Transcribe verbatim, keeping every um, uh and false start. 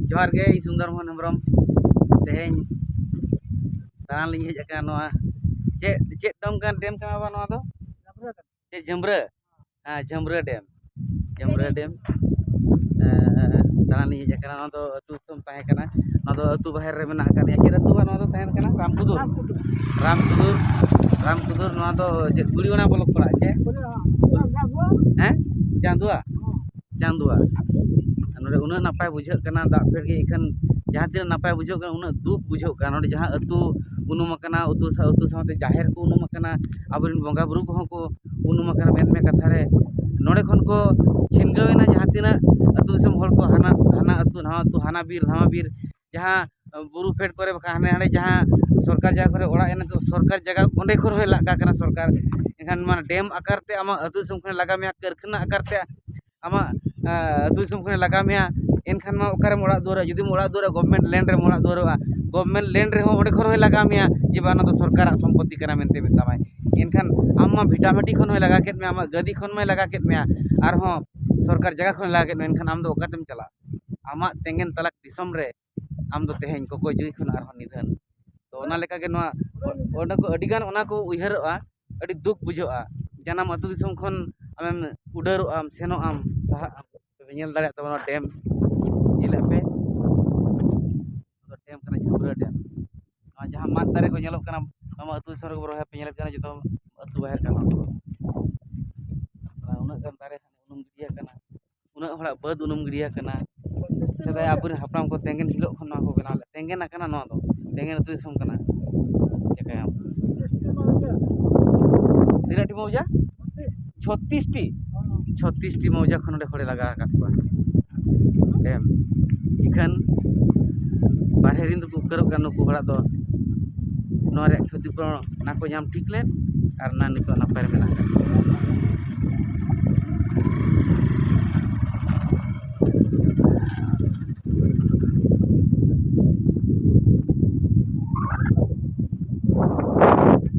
ᱡᱚᱦᱟᱨ ᱜᱮ, ᱤᱧ ᱥᱩᱱᱫᱚᱨ ᱢᱳᱦᱚᱱ ᱦᱮᱢᱵᱨᱚᱢ᱾ ᱛᱮᱦᱮᱧ ᱫᱟᱬᱟᱱ ᱞᱤᱧ ᱦᱮᱡ ᱟᱠᱟᱱᱟ ᱱᱚᱣᱟ ᱪᱮᱫ, ᱪᱮᱫ ᱰᱮᱢ ᱠᱟᱱ, ᱰᱮᱢ ᱠᱟᱱᱟ ᱵᱟᱵᱟ ᱱᱚᱣᱟ ᱫᱚ? ᱪᱮᱫ, ᱡᱷᱟᱹᱢᱨᱟᱹ? ᱦᱮᱸ, ᱡᱷᱟᱹᱢᱨᱟᱹ ᱰᱮᱢ᱾ ᱡᱷᱟᱹᱢᱨᱟᱹ ᱰᱮᱢ, ᱮᱸ, ᱫᱟᱬᱟᱱ ᱞᱤᱧ ᱦᱮᱡ ᱟᱠᱟᱱᱟ᱾ ᱱᱚᱣᱟ ᱫᱚ ᱟᱹᱛᱩ ᱫᱤᱥᱚᱢ ᱛᱟᱦᱮᱸ ᱠᱟᱱᱟ᱾ ᱱᱚᱣᱟ ᱫᱚ ᱟᱹᱛᱩ ᱵᱟᱦᱮᱨ ᱨᱮ ᱢᱮᱱᱟᱜ ᱟᱠᱟᱫ ᱞᱤᱧᱟ᱾ ᱪᱮᱫ ᱟᱹᱛᱩ ᱵᱟ ᱱᱚᱣᱟ ᱫᱚ ᱛᱟᱦᱮᱸ ᱠᱟᱱᱟ? ᱨᱟᱢᱯᱩᱫᱩᱨ᱾ ᱨᱟᱢᱯᱩᱫᱩᱨ᱾ ᱨᱟᱢᱯᱩᱫᱩᱨ, ᱨᱟᱢᱯᱩᱫᱩᱨ, ᱱᱚᱣᱟ ᱫᱚ ᱪᱮᱫ ᱠᱩᱲᱤ ᱚᱱᱟ ᱵᱞᱚᱠ ᱯᱟᱲᱟᱜ ᱪᱮ? ᱦᱮᱸ? ᱪᱟᱸᱫᱩᱣᱟ? ᱪᱟᱸᱫᱩᱣᱟ᱾ ᱱᱚᱰᱮ ᱩᱱᱟᱹᱜ ᱱᱟᱯᱟᱭ ᱵᱩᱡᱷᱟᱹᱜ ᱠᱟᱱᱟ ᱫᱟᱜ ᱯᱷᱮᱰ ᱜᱮ, ᱮᱱᱠᱷᱟᱱ ᱡᱟᱦᱟᱸ ᱛᱤᱱᱟᱹᱜ ᱱᱟᱯᱟᱭ ᱵᱩᱡᱷᱟᱹᱜ ᱠᱟᱱᱟ, ᱩᱱᱟᱹᱜ ᱫᱩᱠ ᱵᱩᱡᱷᱟᱹᱜ ᱠᱟᱱᱟ᱾ ᱱᱚᱰᱮ ᱡᱟᱦᱟᱸ ᱟᱹᱛᱩ ᱩᱱᱩᱢ ᱟᱠᱟᱱᱟ, ᱟᱹᱛᱩ ᱥᱟ-, ᱟᱹᱛᱩ ᱥᱟᱶᱛᱮ ᱡᱟᱦᱮᱨ ᱠᱚ ᱩᱱᱩᱢ ᱟᱠᱟᱱᱟ, ᱟᱵᱚᱨᱮᱱ ᱵᱚᱸᱜᱟ ᱵᱩᱨᱩ ᱠᱚᱦᱚᱸ ᱠᱚ ᱩᱱᱩᱢ ᱟᱠᱟᱱᱟ, ᱢᱮᱱᱢᱮ ᱠᱟᱛᱷᱟ ᱨᱮ ᱱᱚᱰᱮ ᱠᱷᱚᱱ ᱠᱚ ᱪᱷᱤᱱᱜᱟᱹᱣ ᱮᱱᱟ ᱡᱟᱦᱟᱸ ᱛᱤᱱᱟᱹᱜ ᱟᱹᱛᱩ ᱫᱤᱥᱚᱢ ᱦᱚᱲ ᱠᱚ, ᱦᱟᱱᱟ, ᱦᱟᱱᱟ ᱟᱹᱛᱩ, ᱱᱟᱣᱟ ᱟᱹᱛᱩ, ᱦᱟᱱᱟ ᱵᱤᱨ, ᱱᱟᱣᱟ ᱵᱤᱨ, ᱡᱟᱦᱟᱸ ᱵᱩᱨᱩ ᱯᱷᱮᱰ ᱠᱚᱨᱮ ᱵᱟᱠᱷᱟᱱ ᱦᱟᱸᱰᱮ ᱱᱟᱰᱮ ᱡᱟᱦᱟᱸ ᱥᱚᱨᱠᱟᱨ ᱡᱟᱭᱜᱟ ᱠᱚᱨᱮ ᱚᱲᱟᱜ ᱮᱱᱟ, ᱛᱚ ᱥᱚᱨᱠᱟᱨ ᱡᱟᱭᱜᱟ ᱚᱸᱰᱮ ᱠᱷᱚᱱ ᱦᱚᱸᱭ ᱞᱟᱜᱟ ᱠᱟᱱᱟ ᱥᱚᱨᱠᱟᱨ᱾ ᱮᱱᱠᱷᱟᱱ ᱢᱟᱱᱮ ᱰᱮᱢ ᱟᱠᱟᱨ ᱛᱮ ᱟᱢᱟᱜ ᱟᱹᱛᱩ ᱫᱤᱥᱚᱢ ᱠᱷᱚᱱᱮ ᱞᱟᱜᱟ ᱢᱮᱭᱟ, ᱠᱟᱹᱨᱠᱷᱟᱱᱟ ᱟᱠᱟᱨ ᱛᱮ ᱟᱢᱟᱜ, ᱟ, ᱟᱹᱛᱩ ᱫᱤᱥᱚᱢ ᱠᱷᱚᱱᱮ ᱞᱟᱜᱟ ᱢᱮᱭᱟ, ᱮᱱᱠᱷᱟᱱ ᱢᱟ ᱚᱠᱟᱨᱮᱢ ᱚᱲᱟᱜ ᱫᱩᱣᱟᱹᱨᱟ? ᱡᱩᱫᱤᱢ ᱚᱲᱟᱜ ᱫᱩᱣᱟᱹᱨᱟ, ᱜᱚᱵᱷᱢᱮᱱᱴ ᱞᱮᱱᱰ ᱨᱮᱢ ᱚᱲᱟᱜ ᱫᱩᱣᱟᱹᱨᱚᱜᱼᱟ, ᱜᱚᱵᱷᱢᱮᱱᱴ ᱞᱮᱱᱰ ᱨᱮᱦᱚᱸ ᱚᱸᱰᱮ ᱠᱷᱚᱱ ᱦᱚᱸᱭ ᱞᱟᱜᱟ ᱢᱮᱭᱟ ᱡᱮ ᱵᱟᱝ, ᱚᱱᱟ ᱫᱚ ᱥᱚᱨᱠᱟᱨᱟᱜ ᱥᱚᱢᱯᱚᱛᱤ ᱠᱟᱱᱟ ᱢᱮᱱᱛᱮ ᱢᱮᱛᱟᱢᱟᱭ᱾ ᱮᱱᱠᱷᱟᱱ ᱟᱢ ᱢᱟ ᱵᱷᱤᱴᱟᱢᱟᱴᱤ ᱠᱷᱚᱱ ᱦᱚᱸᱭ ᱞᱟᱜᱟ ᱠᱮᱫ ᱢᱮᱭᱟ, ᱟᱢᱟᱜ ᱜᱟᱹᱫᱤ ᱠᱷᱚᱱ ᱢᱟᱭ ᱞᱟᱜᱟ ᱠᱮᱫ ᱢᱮᱭᱟ, ᱟᱨᱦᱚᱸ ᱥᱚᱨᱠᱟᱨ ᱡᱟᱭᱜᱟ ᱠᱷᱚᱱ ᱞᱟᱜᱟ ᱠᱮᱫ ᱢᱮᱭᱟ, ᱮᱱᱠᱷᱟᱱ ᱟᱢ ᱫᱚ ᱚᱠᱟᱛᱮᱢ ᱪᱟᱞᱟᱜᱼᱟ? ᱟᱢᱟᱜ ᱛᱮᱸᱜᱮᱱ ᱛᱟᱞᱟᱠ ᱫᱤᱥᱚᱢ ᱨᱮ ᱟᱢ ᱫᱚ ᱛᱮᱦᱮᱧ ᱠᱚᱠᱚᱭ ᱡᱩᱭ ᱠᱷᱚᱱ ᱟᱨᱦᱚᱸ ᱱᱤᱫᱷᱟᱹᱱ᱾ ᱛᱚ ᱚᱱᱟ ᱞᱮᱠᱟᱜᱮ ᱱᱚᱣᱟ, ᱚᱸᱰᱮ ᱠᱚ ᱟᱹᱰᱤᱜᱟᱱ ᱚᱱᱟ ᱠᱚ ᱩᱭᱦᱟᱹᱨᱚᱜᱼᱟ, ᱟᱹᱰᱤ ᱫᱩᱠ ᱵᱩᱡᱷᱟᱹᱜᱼᱟ᱾ ᱡᱟᱱᱟᱢ ᱟᱹᱛᱩ ᱫᱤᱥᱚᱢ ᱠᱷᱚᱱ ᱟᱢᱮᱢ ᱩᱰᱟᱹᱨᱚᱜᱼᱟᱢ, ᱥᱮᱱᱚᱜ ᱟᱢ, ᱥᱟᱦᱟᱜ ᱟᱢ᱾ ᱯᱮ ᱧᱮᱞ ᱫᱟᱲᱮᱭᱟᱜ ᱛᱟᱵᱚᱱᱟ ᱰᱮᱢ, ᱧᱮᱞᱮᱫ ᱯᱮ, ᱱᱚᱣᱟ ᱫᱚ ᱰᱮᱢ ᱠᱟᱱᱟ, ᱡᱷᱟᱹᱢᱨᱟᱹ ᱰᱮᱢ᱾ ᱱᱚᱣᱟ ᱡᱟᱦᱟᱸ ᱢᱟᱫ ᱫᱟᱨᱮ ᱠᱚ ᱧᱮᱞᱚᱜ ᱠᱟᱱᱟ, ᱱᱚᱣᱟ ᱟᱹᱛᱩ ᱫᱤᱥᱚᱢ ᱨᱮᱜᱮ ᱵᱚᱱ ᱨᱚᱦᱚᱭᱟ, ᱯᱮ ᱧᱮᱞᱮᱫ ᱠᱟᱱᱟ, ᱡᱚᱛᱚ ᱟᱹᱛᱩ ᱵᱟᱦᱮᱨ ᱠᱟᱱᱟ᱾ ᱚᱱᱟ ᱩᱱᱟᱹᱜ ᱜᱟᱱ ᱫᱟᱨᱮ ᱩᱱᱩᱢ ᱜᱤᱰᱤᱭᱟᱠᱟᱱᱟ, ᱩᱱᱟᱹᱜ ᱦᱚᱲᱟᱜ ᱵᱟᱹᱫᱽ ᱩᱱᱩᱢ ᱜᱤᱰᱤᱭᱟᱠᱟᱱᱟ᱾ ᱥᱮᱫᱟᱭ ᱟᱵᱚᱨᱮᱱ ᱦᱟᱯᱲᱟᱢ ᱠᱚ ᱛᱮᱸᱜᱮᱱ ᱦᱤᱞᱳᱜ ᱠᱷᱚᱱ ᱱᱚᱣᱟ ᱠᱚ ᱵᱮᱱᱟᱣ ᱞᱮᱫ, ᱛᱮᱸᱜᱮᱱ ᱟᱠᱟᱱᱟ ᱱᱚᱣᱟ ᱫᱚ, ᱛᱮᱸᱜᱮᱱ ᱟᱹᱛᱩ ᱫᱤᱥᱚᱢ ᱠᱟᱱᱟ᱾ ᱪᱤᱠᱟᱹᱭᱟᱢ? ᱛᱤᱱᱟᱹᱜ ᱴᱤ ᱢᱚᱣᱡᱟ? ᱪᱷᱚᱛᱤᱥ ᱴᱤ᱾ ᱪᱷᱚᱛᱤᱥ ᱴᱤ ᱢᱚᱣᱡᱟ ᱠᱷᱚᱱ ᱱᱚᱰᱮ ᱦᱚᱲᱮ ᱞᱟᱜᱟ ᱟᱠᱟᱫ ᱠᱚᱣᱟ᱾ ᱰᱮᱢ᱾ ᱤᱠᱷᱟᱹᱱ ᱵᱟᱨᱦᱮ ᱨᱤᱱ ᱫᱚᱠᱚ ᱩᱯᱠᱟᱹᱨᱚᱜ ᱠᱟᱱᱟ, ᱱᱩᱠᱩ ᱦᱚᱲᱟᱜ ᱫᱚ ᱱᱚᱣᱟ ᱨᱮᱭᱟᱜ ᱠᱷᱚᱛᱤᱯᱩᱨᱚᱱ ᱱᱟ ᱠᱚ ᱧᱟᱢ ᱴᱷᱤᱠ ᱞᱮᱫ, ᱟᱨ ᱱᱟ ᱱᱤᱛᱚᱜ ᱱᱟᱯᱟᱭ ᱨᱮ ᱢᱮᱱᱟᱜ ᱠᱟᱜ ᱠᱚᱣᱟ᱾